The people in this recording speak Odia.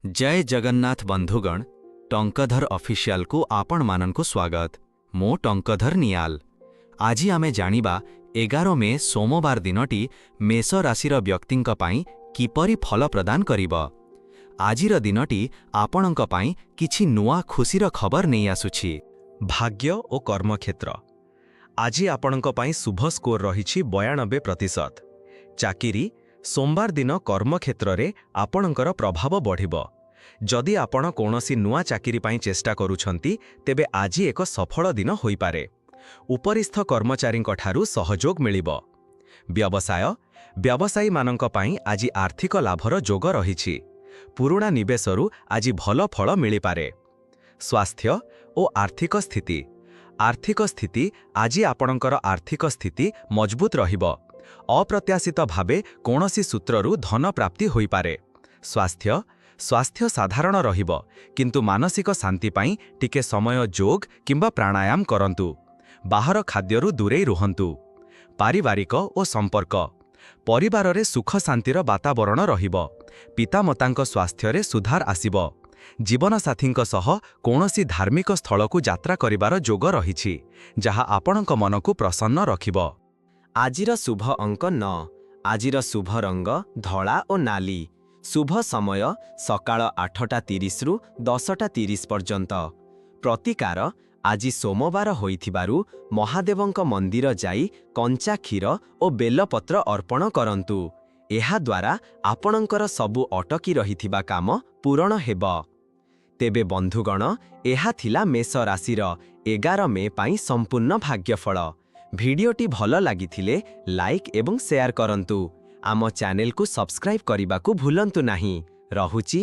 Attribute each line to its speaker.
Speaker 1: ଜୟ ଜଗନ୍ନାଥ ବନ୍ଧୁଗଣ, ଟଙ୍କଧର ଅଫିସିଆଲକୁ ଆପଣମାନଙ୍କୁ ସ୍ୱାଗତ। ମୁଁ ଟଙ୍କଧର ନିଆଲ। ଆଜି ଆମେ ଜାଣିବା 11 ମେ ସୋମବାର ଦିନଟି ମେଷ ରାଶିର ବ୍ୟକ୍ତିଙ୍କ ପାଇଁ କିପରି ଫଳ ପ୍ରଦାନ କରିବ। ଆଜିର ଦିନଟି ଆପଣଙ୍କ ପାଇଁ କିଛି ନୂଆ ଖୁସିର ଖବର ନେଇ ଆସୁଛି।
Speaker 2: ଭାଗ୍ୟ ଓ କର୍ମକ୍ଷେତ୍ର। ଆଜି ଆପଣଙ୍କ ପାଇଁ ଶୁଭ ସ୍କୋର ରହିଛି 92%। ଚାକିରି। ସୋମବାର ଦିନ କର୍ମକ୍ଷେତ୍ରରେ ଆପଣଙ୍କର ପ୍ରଭାବ ବଢ଼ିବ। ଯଦି ଆପଣ କୌଣସି ନୂଆ ଚାକିରି ପାଇଁ ଚେଷ୍ଟା କରୁଛନ୍ତି, ତେବେ ଆଜି ଏକ ସଫଳ ଦିନ ହୋଇପାରେ। ଉପରିସ୍ଥ କର୍ମଚାରୀଙ୍କଠାରୁ ସହଯୋଗ ମିଳିବ। ବ୍ୟବସାୟ। ବ୍ୟବସାୟୀମାନଙ୍କ ପାଇଁ ଆଜି ଆର୍ଥିକ ଲାଭର ଯୋଗ ରହିଛି। ପୁରୁଣା ନିବେଶରୁ ଆଜି ଭଲ ଫଳ ମିଳିପାରେ। ସ୍ୱାସ୍ଥ୍ୟ ଓ ଆର୍ଥିକ ସ୍ଥିତି। ଆର୍ଥିକ ସ୍ଥିତି। ଆଜି ଆପଣଙ୍କର ଆର୍ଥିକ ସ୍ଥିତି ମଜବୁତ ରହିବ। ଅପ୍ରତ୍ୟାଶିତ ଭାବେ କୌଣସି ସୂତ୍ରରୁ ଧନ ପ୍ରାପ୍ତି ହୋଇପାରେ। ସ୍ୱାସ୍ଥ୍ୟ। ସ୍ୱାସ୍ଥ୍ୟ ସାଧାରଣ ରହିବ, କିନ୍ତୁ ମାନସିକ ଶାନ୍ତି ପାଇଁ ଟିକେ ସମୟ ଯୋଗ କିମ୍ବା ପ୍ରାଣାୟାମ କରନ୍ତୁ। ବାହାର ଖାଦ୍ୟରୁ ଦୂରେଇ ରୁହନ୍ତୁ। ପାରିବାରିକ ଓ ସମ୍ପର୍କ। ପରିବାରରେ ସୁଖ ଶାନ୍ତିର ବାତାବରଣ ରହିବ। ପିତାମାତାଙ୍କ ସ୍ୱାସ୍ଥ୍ୟରେ ସୁଧାର ଆସିବ। ଜୀବନସାଥୀଙ୍କ ସହ କୌଣସି ଧାର୍ମିକ ସ୍ଥଳକୁ ଯାତ୍ରା କରିବାର ଯୋଗ ରହିଛି, ଯାହା ଆପଣଙ୍କ ମନକୁ ପ୍ରସନ୍ନ ରଖିବ।
Speaker 3: ଆଜିର ଶୁଭ ଅଙ୍କ 9। ଆଜିର ଶୁଭ ରଙ୍ଗ ଧଳା ଓ ନାଲି। ଶୁଭ ସମୟ ସକାଳ 8ଟା 30ରୁ 10ଟା 30 ପର୍ଯ୍ୟନ୍ତ। ପ୍ରତିକାର: ଆଜି ସୋମବାର ହୋଇଥିବାରୁ ମହାଦେବଙ୍କ ମନ୍ଦିର ଯାଇ କଞ୍ଚା କ୍ଷୀର ଓ ବେଲପତ୍ର ଅର୍ପଣ କରନ୍ତୁ। ଏହାଦ୍ୱାରା ଆପଣଙ୍କର ସବୁ ଅଟକି ରହିଥିବା କାମ ପୂରଣ ହେବ। ତେବେ ବନ୍ଧୁଗଣ, ଏହା ଥିଲା ମେଷ ରାଶିର 11 ମେ ପାଇଁ ସମ୍ପୂର୍ଣ୍ଣ ଭାଗ୍ୟଫଳ। ଭିଡ଼ିଓଟି ଭଲ ଲାଗିଥିଲେ ଲାଇକ୍ ଏବଂ ସେୟାର କରନ୍ତୁ। ଆମ ଚ୍ୟାନେଲକୁ ସବସ୍କ୍ରାଇବ୍ କରିବାକୁ ଭୁଲନ୍ତୁ ନାହିଁ। ରହୁଛି।